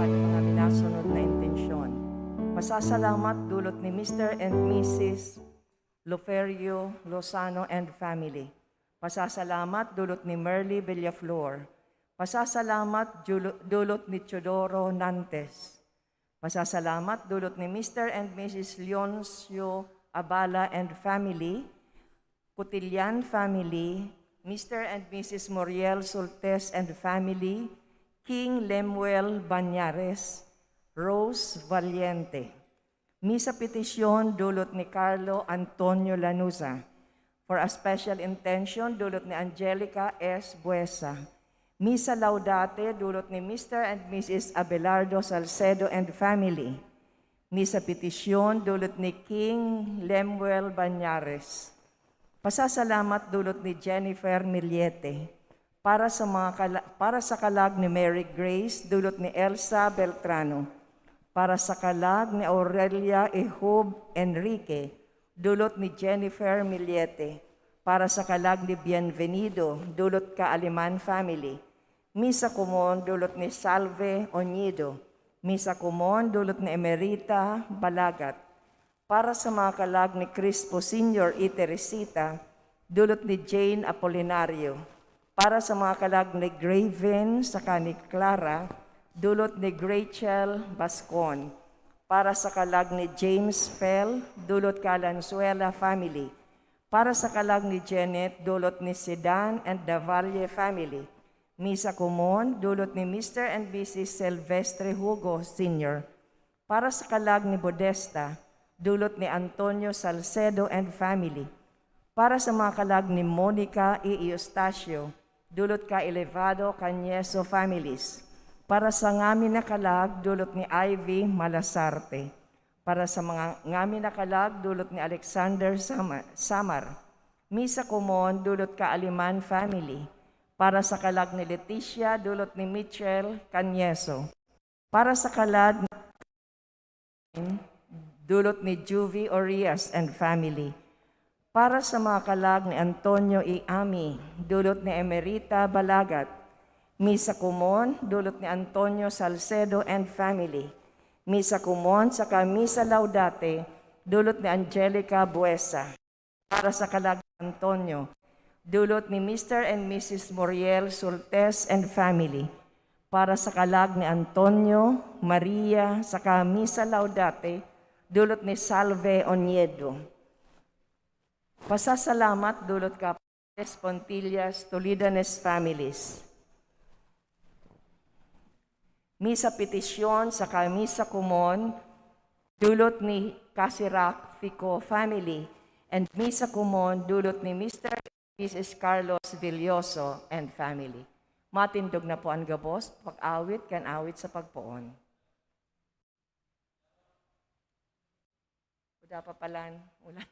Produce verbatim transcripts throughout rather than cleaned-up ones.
Mga minasunod na intensyon. Pasasalamat dulot ni Mister and Missus Loferio Lozano and family. Pasasalamat dulot ni Merly Villaflor. Pasasalamat julo-, dulot ni Teodoro Nantes. Pasasalamat dulot ni Mister and Missus Leoncio Abala and family, Cotillan family, Mister and Missus Moriel Soltes and family, King Lemuel Banyares, Rose Valiente. Misa petisyon dulot ni Carlo Antonio Lanuza. For a special intention, dulot ni Angelica S. Buesa. Misa Laudate, dulot ni Mister and Missus Abelardo Salcedo and family. Misa petisyon, dulot ni King Lemuel Banyares. Pasasalamat, dulot ni Jennifer Miliete. Para sa mga kala-, para sa kalag ni Mary Grace, dulot ni Elsa Beltrano. Para sa kalag ni Aurelia Ehub Enrique, dulot ni Jennifer Miliete. Para sa kalag ni Bienvenido, dulot ka Aliman family. Misa komon, dulot ni Salve Oñido. Misa komon, dulot ni Emerita Balagat. Para sa mga kalag ni Crispo Senior y Teresita, dulot ni Jane Apolinario. Para sa mga kalag ni Graven saka ni Clara, dulot ni Rachel Bascon. Para sa kalag ni James Fell, dulot ka Lanzuela family. Para sa kalag ni Janet, dulot ni Sedan and Davalle family. Misa komon, dulot ni Mister and Missus Silvestre Hugo Senior. Para sa kalag ni Modesta, dulot ni Antonio Salcedo and family. Para sa mga kalag ni Monica y Eustacio, dulot ka Elevado Cañeso families. Para sa ngamin na kalag, dulot ni Ivy Malasarte. Para sa mga ngamin na kalag, dulot ni Alexander Sama-, Samar. Misa komon, dulot ka Aliman family. Para sa kalag ni Leticia, dulot ni Mitchell Cañeso. Para sa kalag, dulot ni Juvie Orias and family. Para sa mga kalag ni Antonio y Ami, dulot ni Emerita Balagat. Misa komon, dulot ni Antonio Salcedo and family. Misa komon saka Misa Laudate, dulot ni Angelica Buesa. Para sa kalag ni Antonio, dulot ni Mister and Missus Moriel Surtes and family. Para sa kalag ni Antonio, Maria, saka Misa Laudate, dulot ni Salve Oñedo. Pasasalamat, dulot ka Pontillas, Tolidanes families. Misa petisyon saka misa komon, dulot ni Casirak Fico family, and misa komon, dulot ni Mister and Missus Carlos Villoso and family. Matindog na po an gabos, pag-awit kan awit sa pagpoon. Uda pa palan, ulan.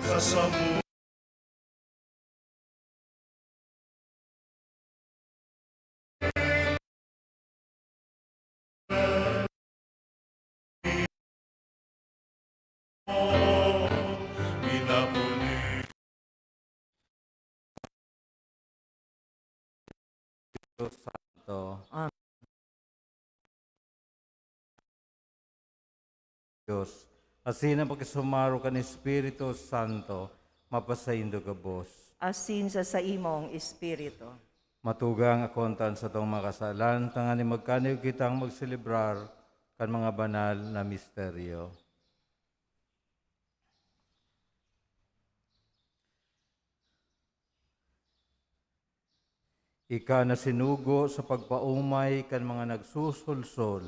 sa samu- Santo. Amen. Dios, asin an pakisumaro kan Espiritu Santo mapasaindo gabos. Asin sa saimong espiritu. Matugang akontan satong mga kasalan, tanganing magkaniyo kitang magselebrar kan mga banal na misteryo. Ika na sinugo sa pagpaomay kan mga nagsusulsol,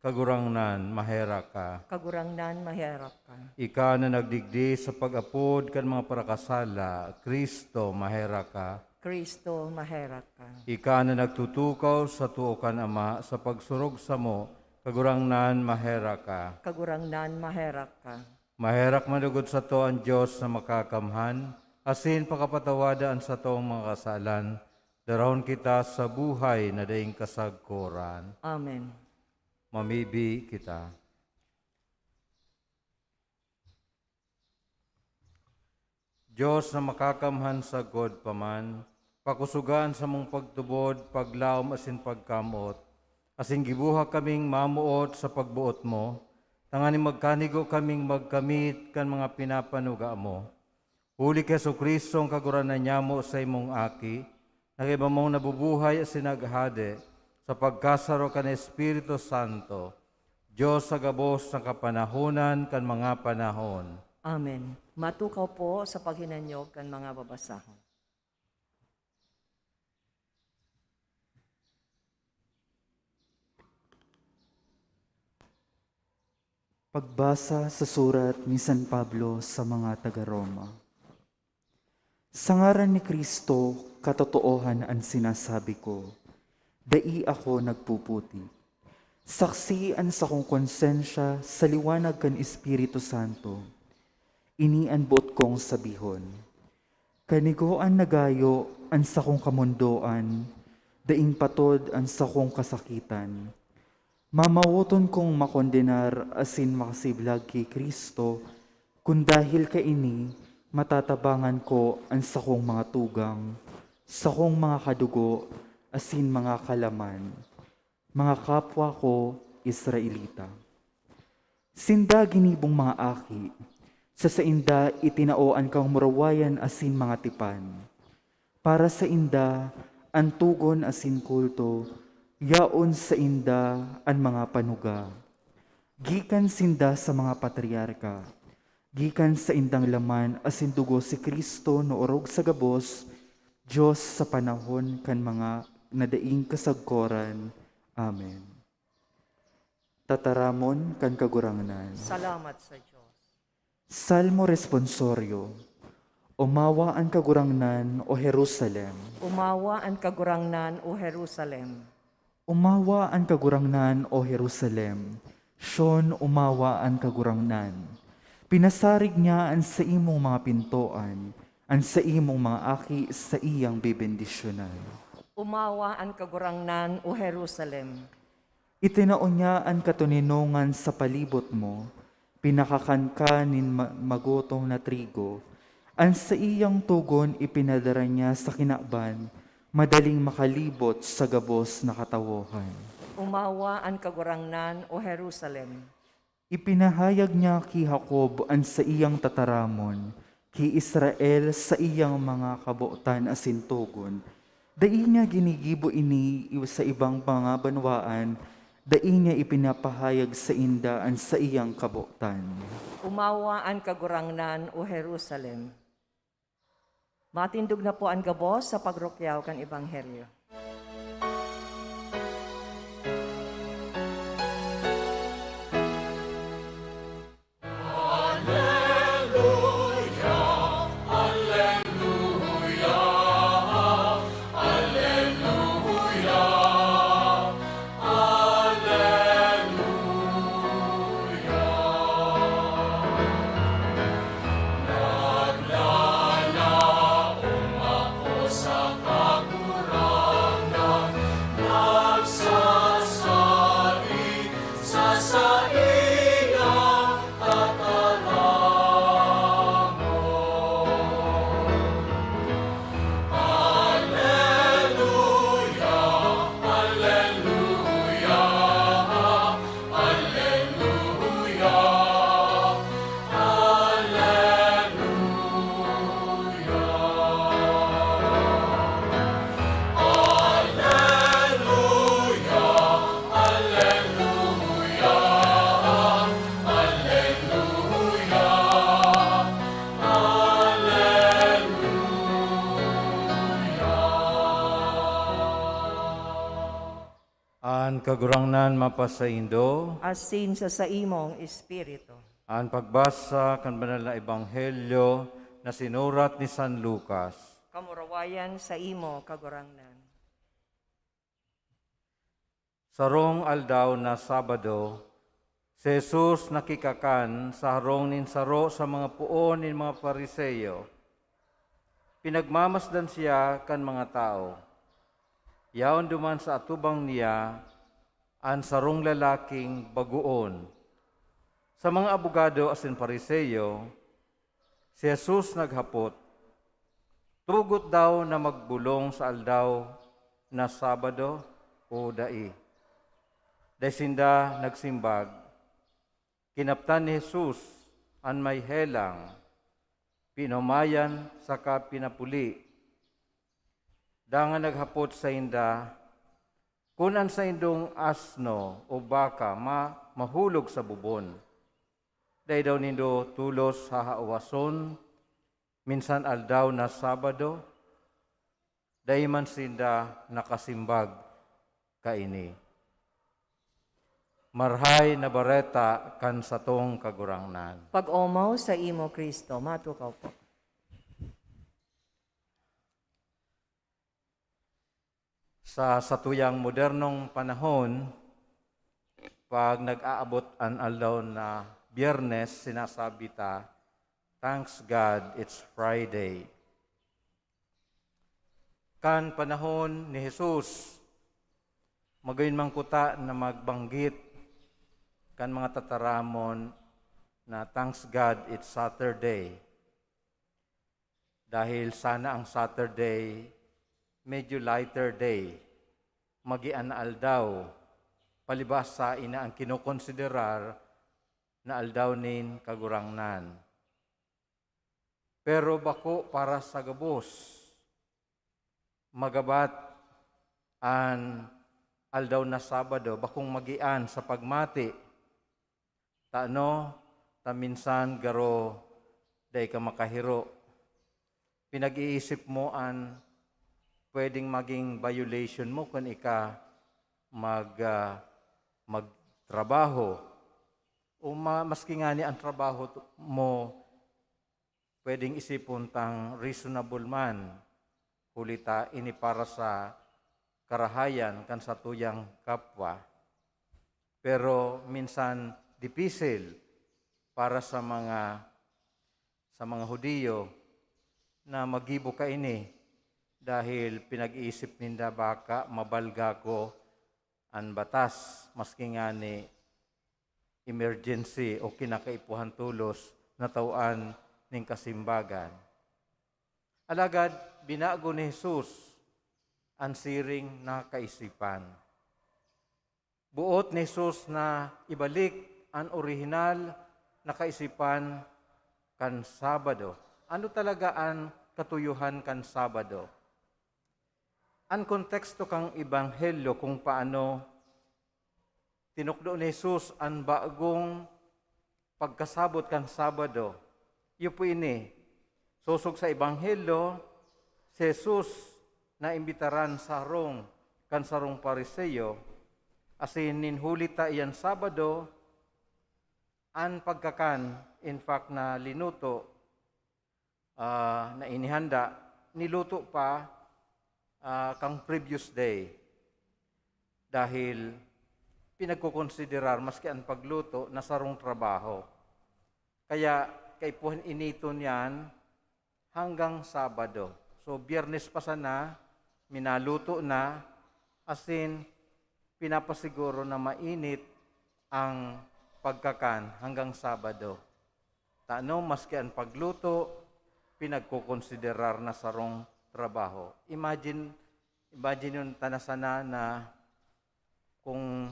Kagurangnan, maherak ka. Kagurangnan, maherak ka. Ika na nagdigdi sa pag-apod kan mga parakasala, Cristo, maherak ka. Cristo, maherak ka. Ika na nagtutukaw sa too kan Ama sa pagsurog samo, Kagurangnan, maherak ka. Kagurangnan, maherak ka. Maherak manugod sato an Dios na Makakamhan, asin pakapatawada an satong mga kasalan, darahon kita sa buhay na daing kasagkoran. Amen. Mamibi kita. Dios na Makakamhan sagkod pa man, pakusoga an samong pagtubod, paglaom asin pagkamot, asin gibuha kaming mamoot sa pagboot mo, tanganing magkanigo kaming magkamit kan mga pinapanuga mo. Huli ki Jesu-Cristo, an Kagurangnan nyamo, saimong Aki, na kaiba mong nabubuhay asin naghahade sa pagkasaro kan Espiritu Santo, Dios sa gabos na kapanahonan kan mga panahon. Amen. Matukaw po sa paghinanyog kan mga babasahon. Pagbasa sa surat ni San Pablo sa mga taga Roma. Sa ngaran ni Cristo, katotoohan an sinasabi ko, dai ako nagpuputi. Saksi an sakong konsensya sa liwanag kan Espiritu Santo. Ini an boot kong sabihon. Kanigoan na gayo an sakong kamondoan, daing patod an sakong kasakitan. Mamawoton kong makondenar asin makasiblag ki Cristo, kun dahel kaini matatabangan ko an sakong mga tugang, sakong mga kadugo, asin mga kalaman, mga kapwa ko Israelita. Sinda ginibong mga aki, sa sainda itinao an kamurawayan asin mga tipan. Para sainda, an togon asin kulto, yaon sainda an mga panuga. Gikan sinda sa mga patriarka, gikan saindang laman asin dugo si Cristo na orog sa gabos, Dios sa panahon kan mga na daing kasagkoran. Amen. Tataramon kan Kagurangnan. Salamat sa Dios. Salmo Responsorio. Umawa an Kagurangnan, O Jerusalem. Umawa an Kagurangnan, O Jerusalem. Umawa an Kagurangnan, O Jerusalem. Sion, umawa an Kagurangnan. Pinasarig niya an saimong mga pintoan, an saimong mga aki saiyang bebendisyonan. Umawa an Kagurangnan, O Jerusalem. Itinao niya an katoninongan sa palibot mo, pinakakan ka nin ma-, magutom na trigo. An saiyang togon ipinadara niya sa kinaban, madaling makalibot sa gabos na katawohan. Umawa an Kagurangnan, O Jerusalem. Ipinahayag niya ki Jacob an saiyang tataramon, ki Israel saiyang mga kabotan asin togon. Dai niya ginigibo ini i-, sa ibang mga banwaan, dai niya ipinapahayag sainda an saiyang kabotan. Umawa an Kagurangnan, O Jerusalem. Matindog na po an gabos sa pagrukyaw kan Ebanghelyo. Kagurangnan mapasaindo. Asin sa saimong espiritu. An pagbasa kan banal na ebanghelyo na sinurat ni San Lucas. Kamurawayan sa imo, Kagurangnan. Sarong aldaw na Sabado, si Jesus nakikakan sa harong nin saro sa mga poon nin mga Fariseo. Pinagmamasdan siya kan mga tawo. Yaon duman sa atubang niya an sarong lalaking bagoon. Sa mga abogado asin Fariseo, si Jesus naghapot, "Tugot daw na magbolong sa aldaw na Sabado o dai?" Dai sinda nagsimbag. Kinaptan ni Jesus an may helang, pinomayan saka pinapuli. Dangan naghapot sainda, "Kun an saindong asno o baka ma-, mahulog sa bubon, dai daw nindo tolos hahawason minsan aldaw na Sabado?" Dai man sinda nakasimbag kaini. Marhay na Bareta kan satong Kagurangnan. Pag-omaw sa imo, Cristo. Matukaw po. Sa satuyang modernong panahon, pag nag-aabot an aldaw na Biyernes, sinasabi ta, "Thanks God, it's Friday." Kan panahon ni Jesus, magayon man kuta na magbanggit kan mga tataramon na, "Thanks God, it's Saturday." Dahil sana ang Saturday, medyo lighter day, magian na aldaw, palibas sa ina ang kinokonsiderar na aldaw nin Kagurangnan. Pero bako para sa gabos. Magabat an aldaw na Sabado, bakong magian sa pagmati. Tano ta minsan garo dai ka makahiro. Pinag-iisip mo an pwedeng maging violation mo kun ika mag, ah, magtrabaho. O ma-, maski ngani ang trabaho t-, mo, pwedeng isipon tang reasonable man, huli ta ini para sa karahayan kan satuyang kapwa. Pero minsan dipisil para sa mga, sa mga Hudiyo na magibo kaini, dahil pinag-iisip ninda, "Baka mabalga ko an batas, maski ngani emergency o kinakaipuhan tolos na tawan nin kasimbagan." Alagad binago ni Jesus an siring na kaisipan. Boot ni Jesus na ibalik an orihinal na kaisipan kan Sabado. Ano talaga an katuyohan kan Sabado? An konteksto kan Ebanghelyo kung paano tinukdo ni Jesus an bagong pagkasabot kan Sabado, iyo po ini. Sosog sa Ebanghelyo, si Jesus naimbitaran sa harong kan sarong Fariseo, asin nin huli ta iyan Sabado, an pagkakan, in fact, na linuto, ah, na inihanda, niluto pa, ah, kang previous day. Dahil pinagkokonsiderar maski an pagluto na sarong trabaho. Kaya kaipuhan initon yan hanggang Sabado. So, Biyernes pa sana, minaluto na, asin pinapasiguro na mainit ang pagkakan hanggang Sabado. Tano, maski an pagluto, pinagkokonsiderar na sarong trabaho. Imagine, imagine yun, tana sana na kung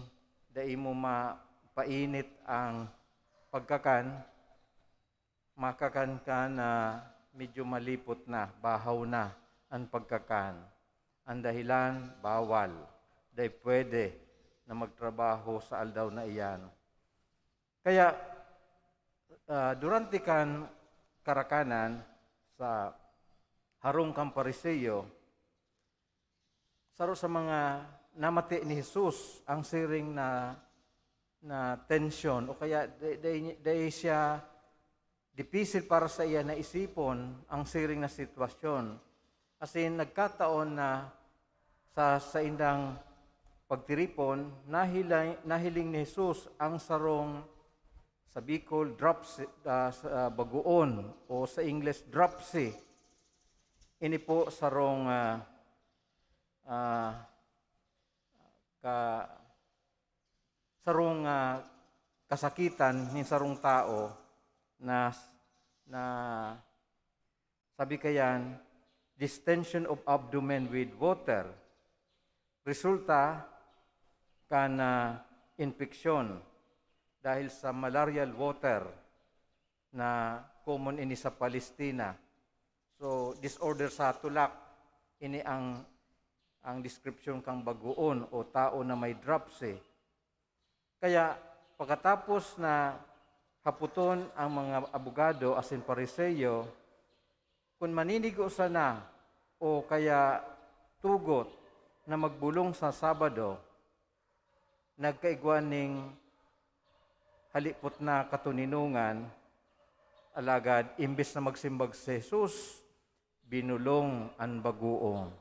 dai mo mapainit ang pagkakan, makakan ka na medyo malipot na, bahaw na an pagkakan. Ang dahilan, bawal. Dai pwede na magtrabaho sa aldaw na iyan. Kaya, ah, durante kan karakanan sa harong kan Pariseo, saro sa mga namati ni Jesus ang siring na, na tensyon, o kaya dai, dai, dai siya, dipisil para sa iya na isipon ang siring na sitwasyon. Asin nagkataon na sa saindang pagtiripon, nahilay-, nahiling ni Jesus ang sarong, sa Bicol, dropsy, ah, sa, ah, bagoon, o sa Ingles, dropsy. Ini po sarong, ah, ah, ka-, sarong, ah, kasakitan nin sarong tao na, na sabi kayan, distension of abdomen with water. Resulta kan, ah, infeksyon dahil sa malarial water na common ini sa Palestina. So, disorder sa tulak, ini ang, ang description kan bagoon o tao na may dropsy. Kaya, pagkatapos na hapoton ang mga abogado asin Pariseo, kun maninigo sana o kaya tugot na magbolong sa Sabado, nagkaigwa ning halipot na katoninongan, alagad imbes na magsimbag si Jesus, binolong an bagoong.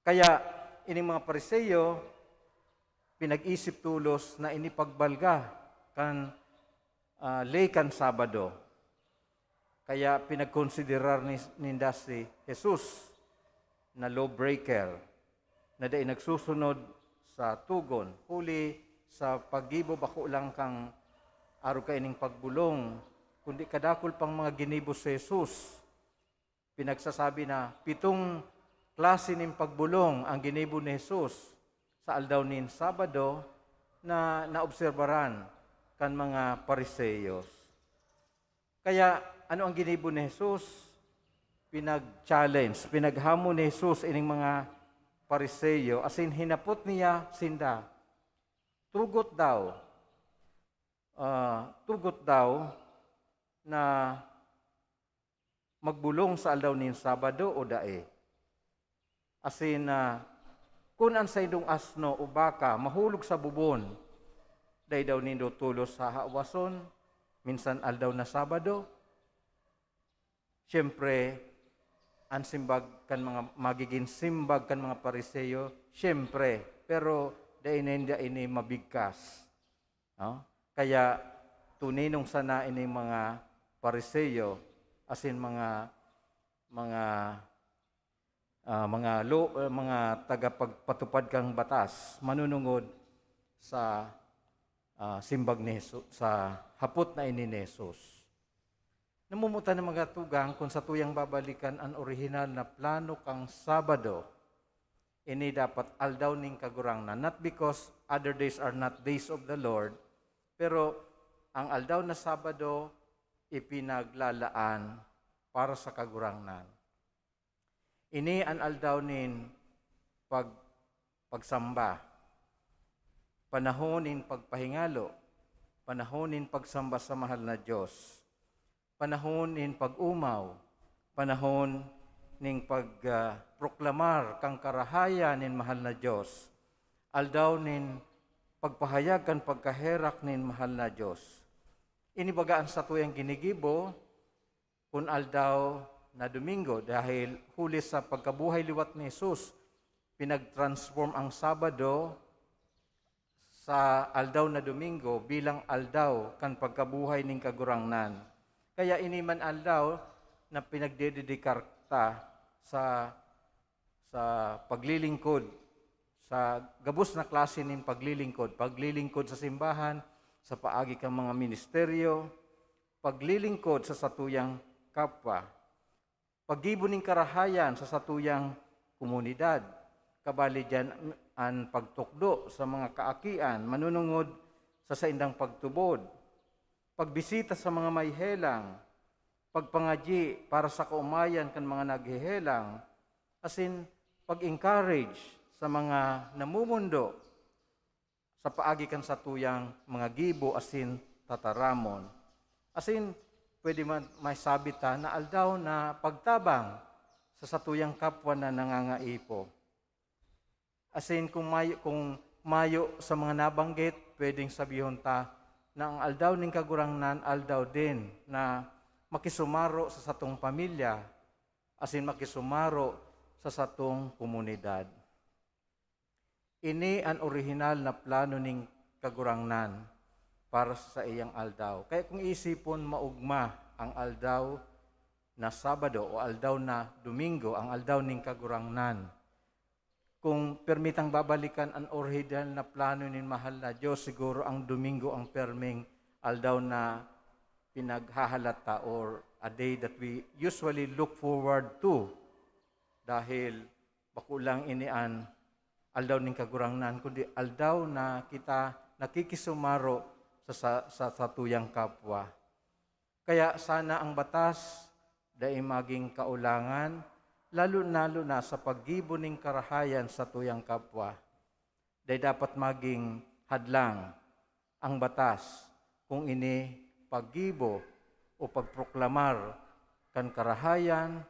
Kaya, ining mga Pariseo, pinag-isip tolos na ini pagbalga kan, ah, ley kan Sabado. Kaya pinagkonsiderar ni, ninda si Jesus na lawbreaker, na dai nagsusunod sa togon, huli sa paggibo bako lang kan arog kaining pagbolong, kundi kadakul pang mga ginibo si Jesus. Pinagsasabi na pitong klase nin pagbolong ang ginibo ni Jesus sa aldaw nin Sabado na naobserbaran kan mga Pariseyos. Kaya, ano ang ginibo ni Jesus? Pinag-challenge, pinaghamon ni Jesus ining mga Pariseo, asin hinapot niya sinda, tugot daw, ah, tugot daw na magbolong sa aldaw nin Sabado o dai? Asin, ah, kun an saindong asno o baka mahulog sa bubon, dai daw nindo tolos hahawason, minsan aldaw na Sabado? Siyempre, an simbag kan mga, magigin simbag kan mga Pariseo, siyempre, pero dai ninda ini mabigkas. No? Kaya, tuninong sana ining mga Pariseo, asin mga, mga, ah, mga lo-, ah, mga tagapagpatupad kan batas, manunungod sa, ah, simbag ni Hesu-, sa hapot na ini ni Jesus. Namumutan na mga tugang kun satuyang babalikan an orihinal na plano kan Sabado, ini dapat aldaw nin Kagurangnan. Not because other days are not days of the Lord, pero ang aldaw na Sabado ipinaglalaan para sa Kagurangnan. Ini an aldaw nin pag-, pagsamba, panahon nin pagpahingalo, panahon nin pagsamba sa mahal na Dios, panahon nin pag-omaw, panahon nin pag, ah, proklamar kan karahayan nin mahal na Dios, aldaw nin pagpahayag kan pagkaherak nin mahal na Dios. Ini baga an satuyang ginigibo kun aldaw na Domingo, dahil huli sa pagkabuhay liwat ni Jesus, pinag-transform ang Sabado sa aldaw na Domingo bilang aldaw kan pagkabuhay nin Kagurangnan. Kaya ini man aldaw na pinagdededikar ta sa, sa paglilingkod, sa gabos na klase nin paglilingkod, paglilingkod sa simbahan, sa paagi kan mga ministeryo, paglilingkod sa satuyang kapwa, paggibo nin karahayan sa satuyang komunidad, kabali diyan an pagtukdo sa mga kaakian manunungod sa saindang pagtubod, pagbisita sa mga may helang, pagpangadyi para sa kaomayan kan mga naghehelang, asin pag-encourage sa mga namumundo sa paagi kan satuyang mga gibo asin tataramon. Asin, pwede man masabi ta na aldaw na pagtabang sa satuyang kapwa na nangangaipo. Asin kung mayo, kung mayo sa mga nabanggit, pwedeng sabihon ta na ang Aldaw nin Kagurangnan aldaw din na makisumaro sa satong pamilya, asin makisumaro sa satong komunidad. Ini an orihinal na plano nin Kagurangnan para sa saiyang aldaw. Kaya kung iisipon, maogma ang aldaw na Sabado o aldaw na Domingo, ang aldaw nin Kagurangnan. Kung permitang babalikan an orihinal na plano nin mahal na Diyos, siguro ang Domingo ang perming aldaw na pinaghahalata, or a day that we usually look forward to. Dahil bako lang ini an aldaw nin Kagurangnan, kundi aldaw na kita nakikisumaro sa, sa, sa satuyang kapwa. Kaya sana ang batas dai magin kaolangan, lalo-lalo na sa paggibo nin karahayan sa satuyang kapwa. Dai dapat magin hadlang ang batas kung ini paggibo o pagproklamar kan karahayan,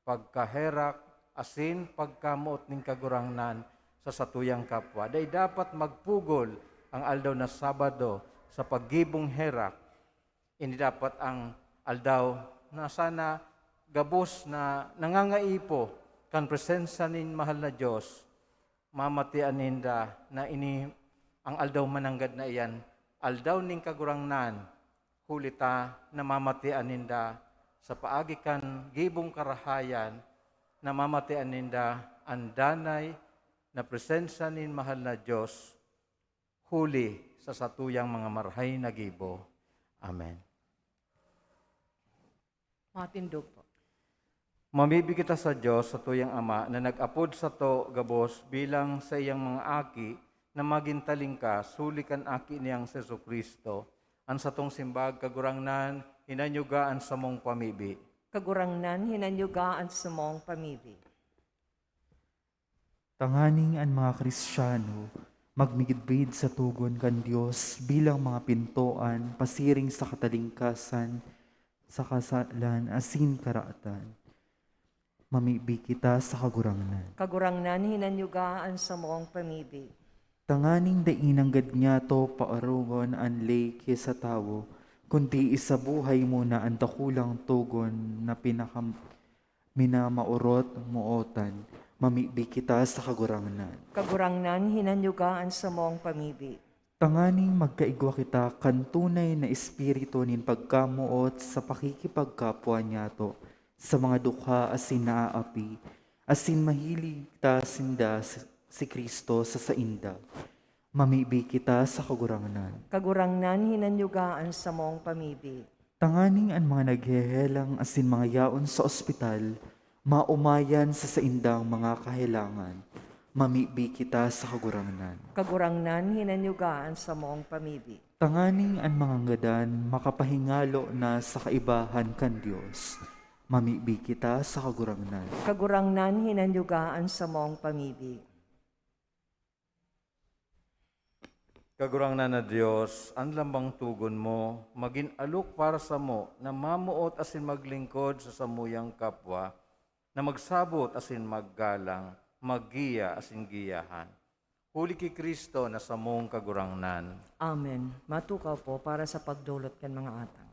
pagkaherak, asin pagkamoot nin Kagurangnan sa satuyang kapwa. Dai dapat magpugol ang aldaw na Sabado sa paggibong herak. Ini dapat ang aldaw na sana gabos na nangangaipo kan presensya nin mahal na Dios. Mamatian ninda na ini ang aldaw mananggad na iyan, aldaw nin Kagurangnan, huli ta namamatian ninda sa paagi kan gibong karahayan, namamatian ninda an danay na presensya nin mahal na Dios, huli sa satuyang mga marahay na gibo. Amen. Matindog po. Mamibi kita sa Dios, satuyang Ama, na nag-apod sato gabos bilang saiyang mga aki na magin talingkas huli kan Aki niyang si Jesu-Cristo. An satong simbag, Kagurangnan, hinanyuga an samong pamibi. Kagurangnan, hinanyuga an samong pamibi. Tanganing an mga Kristiyano magmidbid sa togon kan Dios bilang mga pintoan pasiring sa katalingkasan, sa kasalan asin karatan. Mamibi kita sa Kagurangnan. Kagurangnan, hinanyuga an samong pamibi. Tanganing dai nanggad niyato paorogon an ley ki sa tawo, kundi isabuhay muna an dakulang togon na pinakam-, minamaorot-mootan. Mamibi kita sa Kagurangnan. Kagurangnan, hinanyuga an samong pamibi. Tanganing magkaigwa kita kan tunay na espiritu nin pagkamoot sa pakikipagkapwa niyato sa mga dukha asin naaapi, asin mahilig ta sinda si, si Cristo sa sainda. Mamibi kita sa Kagurangnan. Kagurangnan, hinanyuga an samong pamibi. Tanganing an mga naghehelang asin mga yaon sa ospital maomayan sa saindang mga kahelangan. Mamibi kita sa Kagurangnan. Kagurangnan, hinanyuga an samong pamibi. Tanganing an mga ngadan makapahingalo na sa kaibahan kan Dios. Mamibi kita sa Kagurangnan. Kagurangnan, hinanyuga an samong pamibi. Kagurangnan na Dios, an lambang togon mo magin alok para samo na mamoot asin maglingkod sa samuyang kapwa, na magsabot asin maggalang, maggiya asin giyahan. Huli ki Cristo na samong Kagurangnan. Amen. Matukaw po para sa pagdolot kan mga atang.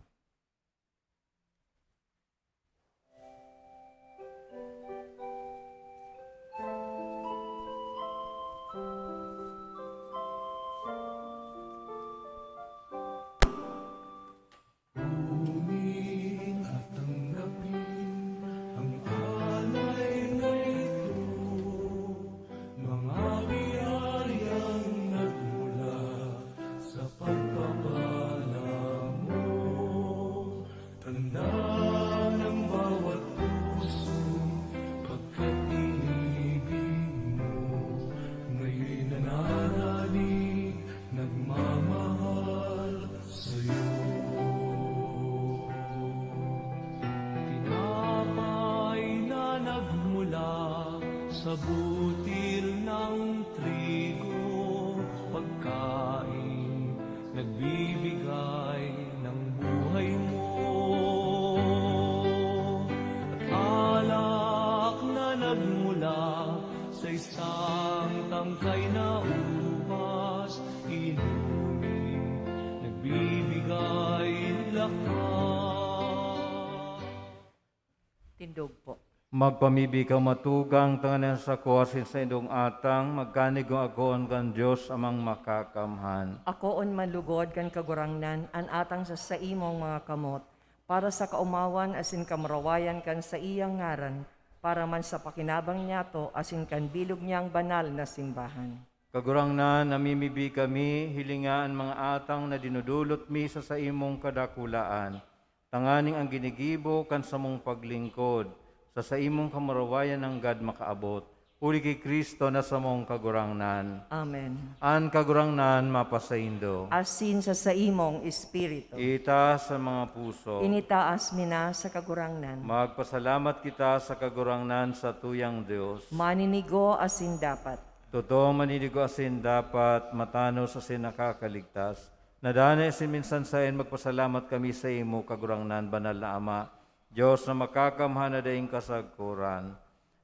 Mga biyayang nagmula sa pagpapala mo, tanda ng bawat puso, pagkat inibig mo, may nananalig, nagmamahal sa'yo. Tinapay na nagmula sa butil ng trigo, pagkain nagbibigay ng buhay mo, at alak na nagmula sa isang tangka Tugpo. Magpamibi ka matugang, tanganing an sako asin saindong atang magkanigo akoon kan Dios Amang Makakamhan. Akoon man lugod kan Kagurangnan an atang sa saimong mga kamot, para sa kaomawan asin kamurawayan kan saiyang ngaran, para man sa pakinabang niyato asin kan bilog niyang banal na simbahan. Kagurangnan, namimibi kami, hilinga an mga atang na dinudulot mi sa saimong kadakulaan, tanganing an ginigibo kan samong paglingkod sa saimong kamurawayan nanggad makaabot, huli ki Cristo na samong Kagurangnan. Amen. An Kagurangnan mapasaindo. Asin sa saimong espiritu. Itaas an mga puso. Initaas mi na sa Kagurangnan. Magpasalamat kita sa Kagurangnan, satuyang Dios. Maninigo asin dapat. Totoo, maninigo asin dapat, matanos asin nakakaligtas. Nadanay asin minsan saen magpasalamat kami saimo, Kagurangnan, Banal na Ama, Dios na makakamhan na daing kasagkoran.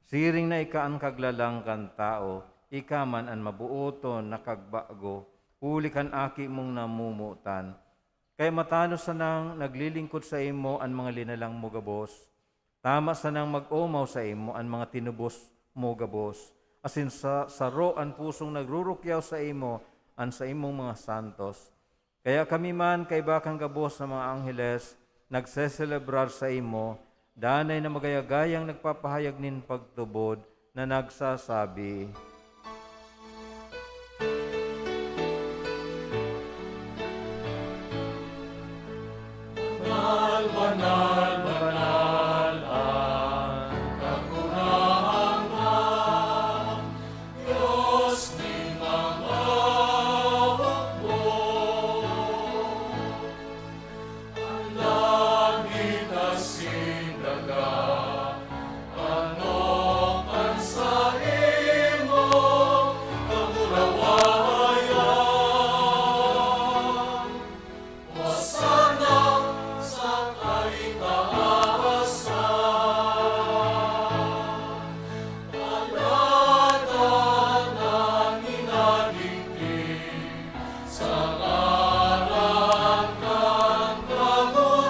Siring na ika an kaglalang kan tawo, ika man an mabooton na kagbago, huli kan Aki mong namomotan. Kaya matanos sanang naglilingkod saimo an mga linalang mo gabos. Tama sanang mag-omaw saimo an mga tinubos mo gabos, asin sa saro an pusong nagrurukyaw saimo an saimong mga santos. Kaya kami man, kaiba kan gabos na mga angheles, nagseselebrar saimo, danay na magaya-gayang nagpapahayag nin pagtubod, na nagsasabi, "Banal, banal, banal an Kagurangnan, Dios nin mga hukbo." An langit asin daga, ano kan saimong kamurawayan? Hosana sa kaitaasan. Alagad an minadigdi sa ngaran kan Kagurangnan.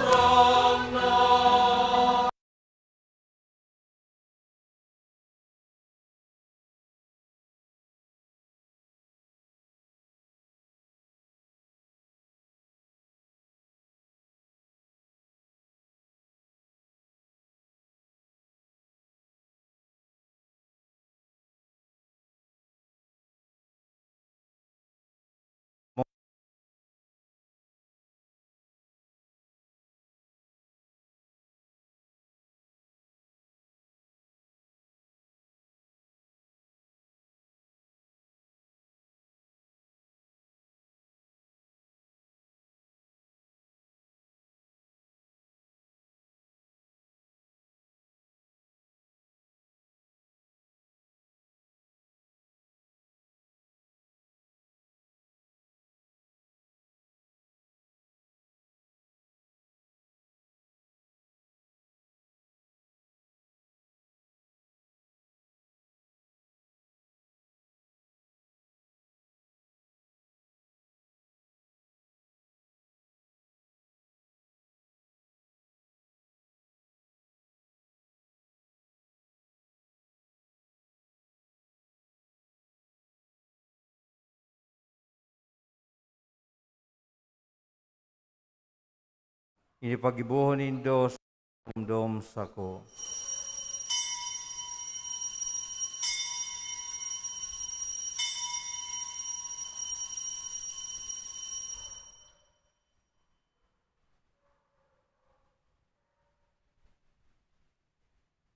Ini paggibohon nindo sa pagdumdom sako.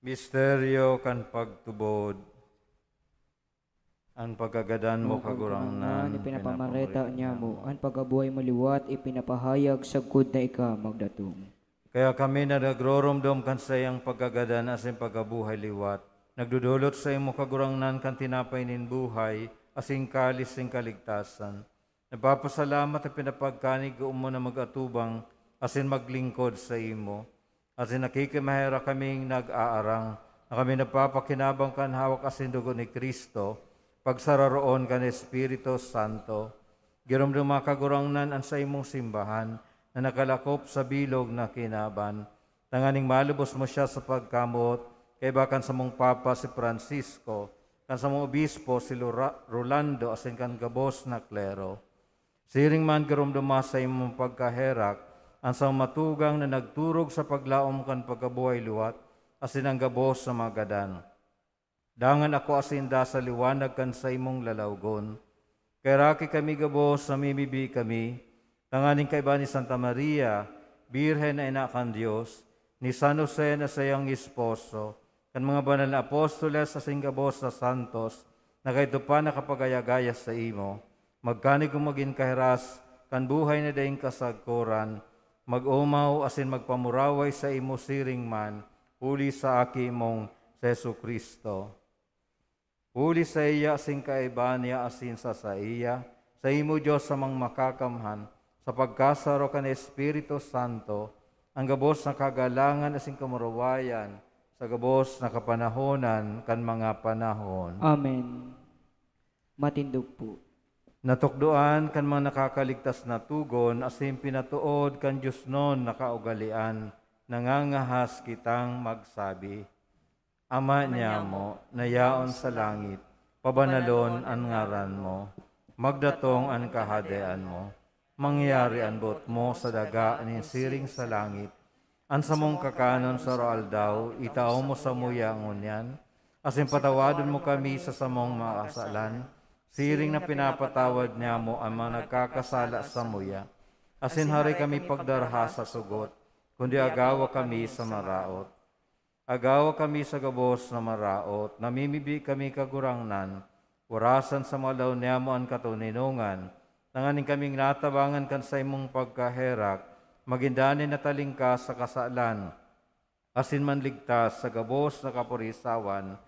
Misteryo kan pagtubod. An pagkagadan mo, Kagurangnan, ipinapamareta niamo, an pagkabuhay mo liwat ipinapahayag sagkod na ika magdatong. Kaya kami na nagroromdom kan saiyang pagkagadan asin pagkabuhay liwat, nagdodolot saimo, Kagurangnan, kan tinapay nin buhay asin kalis nin kaligtasan. Nagpapasalamat ta pinapagkanigoon mo na mag-atubang asin maglingkod saimo. Asin nakikimaherak kaming nag-aarang na kami nagpapakinabang kan hawak asin dugo ni Cristo, pagsararoon kan Espiritu Santo. Giromdoma, Kagurangnan, an saimong simbahan na nakalakop sa bilog na kinaban. tanganing malubos mo siya sa pagkamot, kaiba kan samong Papa si Francisco, kan samong Obispo si Lora-, Rolando, asin kan gabos na klero. Siring man, giromdoma sa imong pagkaherak an samong matugang na nagturog sa paglaom kan pagkabuhay liwat, asin an gabos na mga gadan. Dangan akoa sinda sa liwanag kan saimong lalawgon. Kaheraki kami gabos, namimibi kami, tanganing kaiba ni Santa Maria, Birhen na ina kan Dios, ni San Jose na saiyang esposo, kan mga banal na apostoles asin gabos na santos, na kaidto pa nakapagaya-gaya saimo, magkanig kung magin kahiras kan buhay na daing kasagkoran, mag-omaw asin magpamuraway saimo siring man, huli sa Aki mong si Jesu-Cristo. Huli saiya, asin kaiba niya, asin sa saiya, saimo, Dios Amang Makakamhan, sa pagkasaro kan Espiritu Santo, an gabos na kagalangan asin kamurawayan, sa gabos na kapanahonan kan mga panahon. Amen. Matindog po. Natukdoan kan mga nakakaligtas na togon asin pinatood kan diosnon na kaugalean, nangangahas kitang magsabi, Ama niamo, na yaon sa langit, pabanalon an ngaran mo. Magdatong an kahadean mo. Mangyari an boot mo sa daga nin siring sa langit. An samong kakanon sa aroaldaw, itao mo samuya ngunyan, asin patawadon mo kami sa samong mga kasalan, siring na pinapatawad niamo an mga nagkakasala samuya. Asin hare kami pagdarha sa sugot, kundi agawa kami sa maraot. Agawa kami sa gabos na maraot, namimibi kami, Kagurangnan, warasan sa mga aldaw niamo an katoninongan, tanganing kaming natabangan kan saimong pagkaherak, magin danay na talingkas sa kasalan, asin manligtas sa gabos na kaporisawan,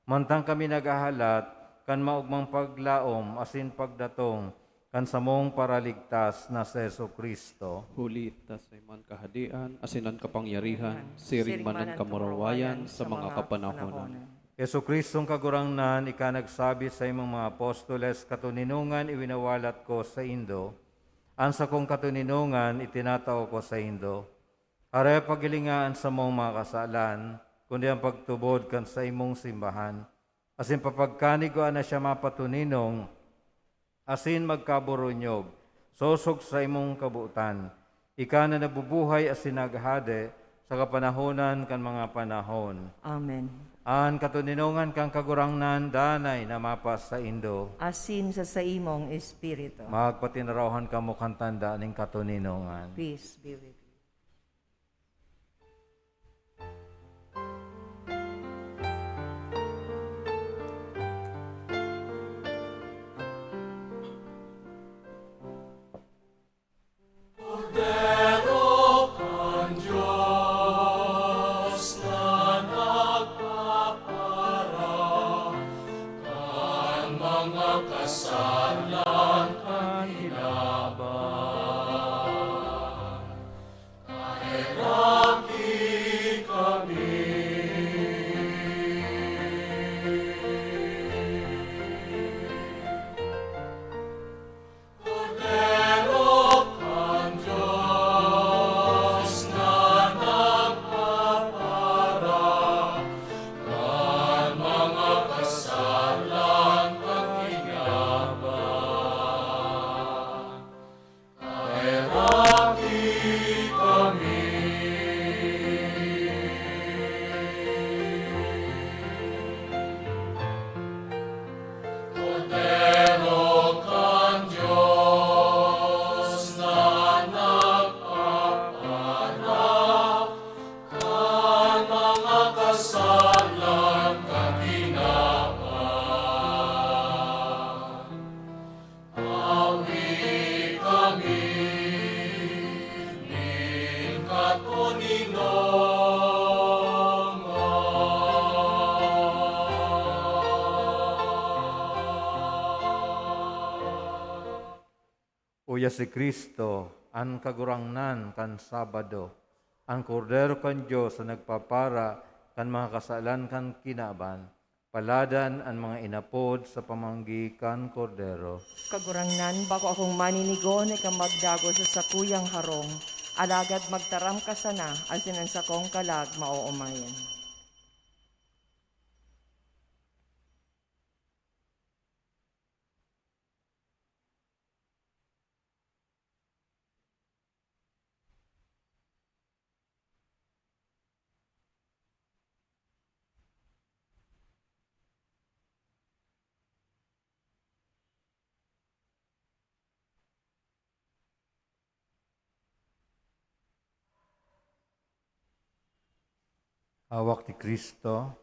mantang kami naghahalat kan maogmang paglaom asin pagdatong kan samong Paraligtas na si Jesu-Cristo. Huli ta saiman kahadean, asin an kapangyarihan, siring man an kamurawayan sa mga kapanahonan. Jesu-Cristong Kagurangnan, ika nagsabi saimong mga apostoles, "Katoninongan iwinawalat ko saindo, an sakong katoninongan itinatao ko saindo." Hare, paghilinga an samong mga kasalan, kundi an pagtubod kan saimong simbahan, asin papagkanigwaan na siya mapatoninong asin magkaboronyog, sosog sa imong kabotan. Ika na nabubuhay asin naghahade sa kapanahonan kan mga panahon. Amen. An katoninongan kan Kagurangnan danay na mapasaindo. Asin sa saimong espiritu. Magpatinarawan kamo kan tanda nin katoninongan. Peace be with you. Kordero kan Dios na nagpapara kan mga kasalan kan kinaban. Kaheraki kami. Kordero kan Dios na nagpapara kan mga kasalan kan kinaban. Kaheraki kami. Kordero kan Dios na nagpapara kan mga kasalan kan kinaban. Awi kami nin katoninongan. Uya si Cristo, an Kagurangnan kan Sabado, an Kordero kan Dios na nagpapara kan mga kasalan kan kinaban. Paladan an mga inapod sa pamanggi kan Kordero. Kagurangnan, bako akong maninigo na ika magdagos sa sakuyang harong, Alagad magtaram ka sana asin an sakong kalag maoomayan. Hawak ni Cristo.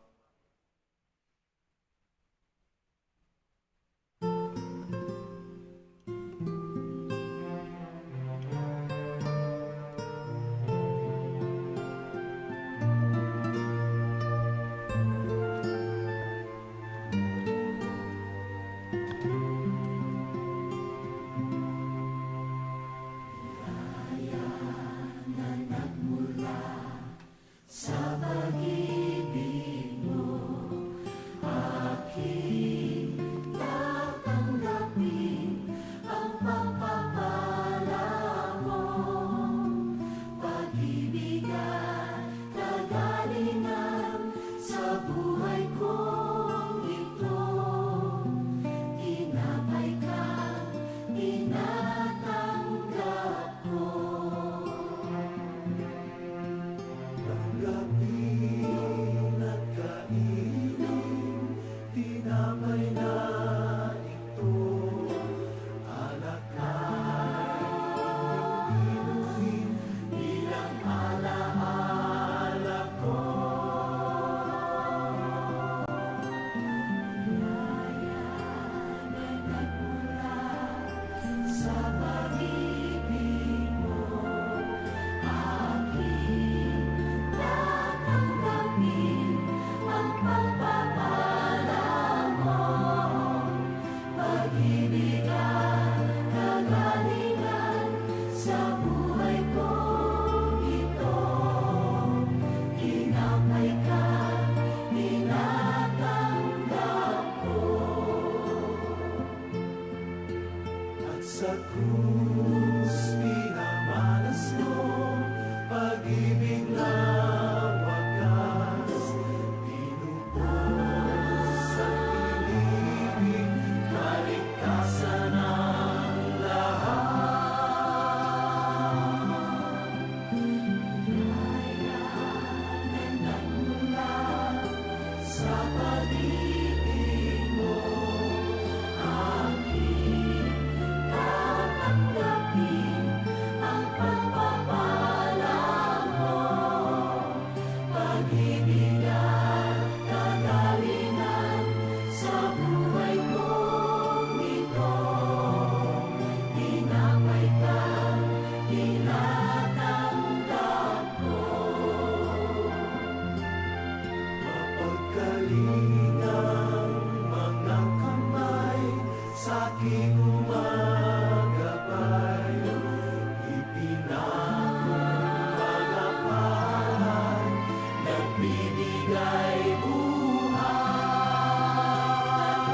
Sa pag-ibig mo, aking tatanggapin ang pagpapala mo. Pag-ibig at kagalingan sa buhay kong ito, tinapay ka, tinatanggap ko. Tanggapin at kainin, tinapay na ito, alak na inumin bilang alaala ko. Sa pag-ibig mo, aking tatanggapin ang pagpapala mo. Pag-ibig at kagalingan sa buhay kong ito, tinapay ka, tinatanggap ko. At sa krus, pinamalas mo, pag-ibig na wakas, tinubos at inibig, kaligtasan ang lahat. Kaya na nagmula sa pag-ibig mo, aking tatanggapin ang pagpapala mo. Pag-ibig at kagalingan sa buhay kong ito, tinapay ka, tinatanggap ko. Mapagkalingang mga kamay, saki kong magabay, ipinakong mga palad, nagbibigay buhay.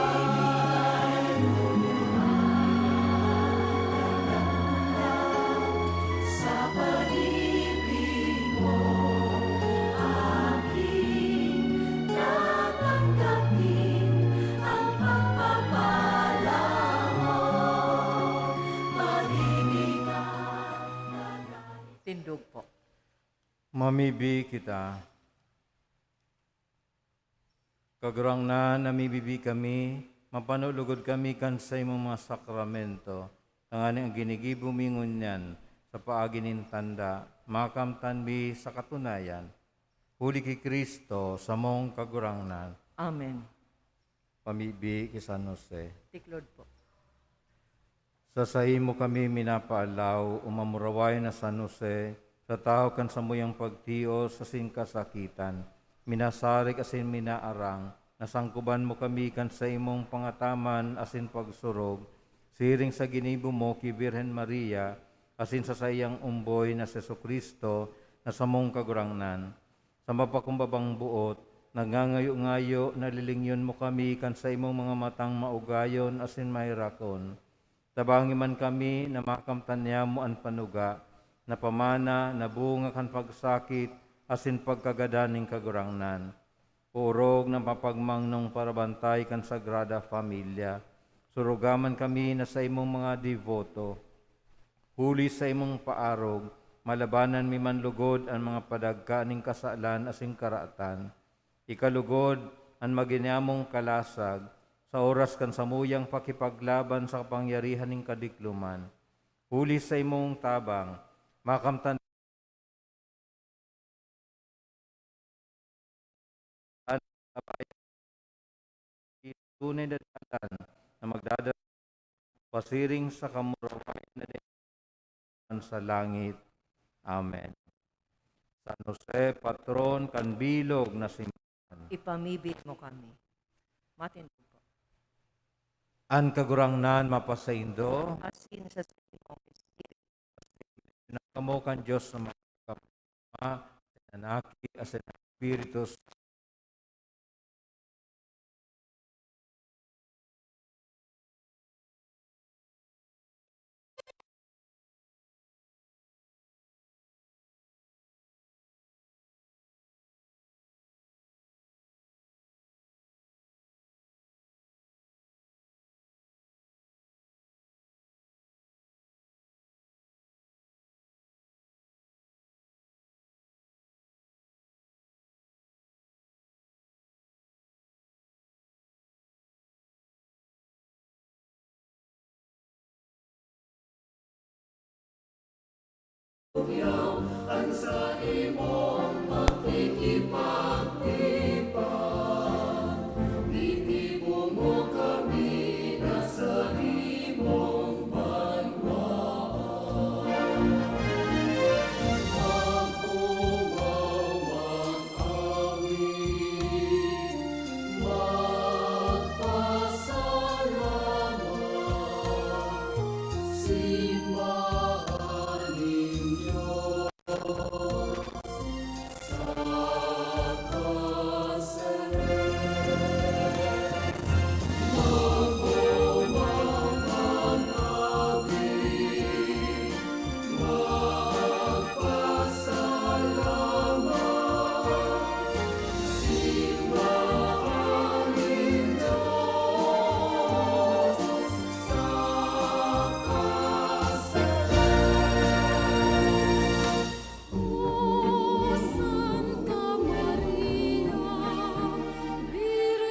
Nagbibigay buhay. Sa pag-ibig mo, aking tatanggapin ang pagpapala mo. Pag-ibig at kagalingan. Tindog po. Mamibi kita. Kagurangnan, namibibi kami, mapano lugod kami kan saimong mga sakramento, tanganing an ginigibo mi ngunyan sa paagi nin tanda, makamtan mi sa katunayan. Huli ki Cristo, samong Kagurangnan. Amen. Pamibi ki San Jose. Tiklod po. Sa saimo kami minapaalaw, o mamuraway na San Jose, sa tahaw kan samuyang pagtios asin kasakitan, minasarig asin minaarang, nasangkoban mo kami kan saimong pangataman asin pagsurog, siring sa ginibo mo ki Birhen Maria asin sa saiyang omboy na si Jesu-Cristo na samong Kagurangnan. Sa mapakumbabang boot, nagngangayo-ngayo, nalilingyon mo kami kan saimong mga matang maugayon asin maherakon. Tabangi man kami na makamtan niyamo an panuga na pamana na bunga kan pagsakit asin pagkagadan nin Kagurangnan. Orog na mapagmangno parabantay kan Sagrada Familia. Suruga man kami na saimong mga deboto. Huli sa imong paarog, malabanan mi man lugod an mga padagka nin kasalan asin karatan. Ikalugod an maginamong kalasag sa oras kan samuyang pakipaglaban sa kapangyarihan nin kadikloman. Huli sa imong tabang, makamtan an kabayan, tunay na dalan na magdadala pasiring sa kamurawayan na sa langit. Amen. San Jose, patron kan bilog na simbahan. Ipamibid mo kami. Matindog po. An Kagurangnan mapasaindo. Asin sa saimong espiritu. Na kamo kan Diyos na Ama, Anak, asin Espiritu Santo.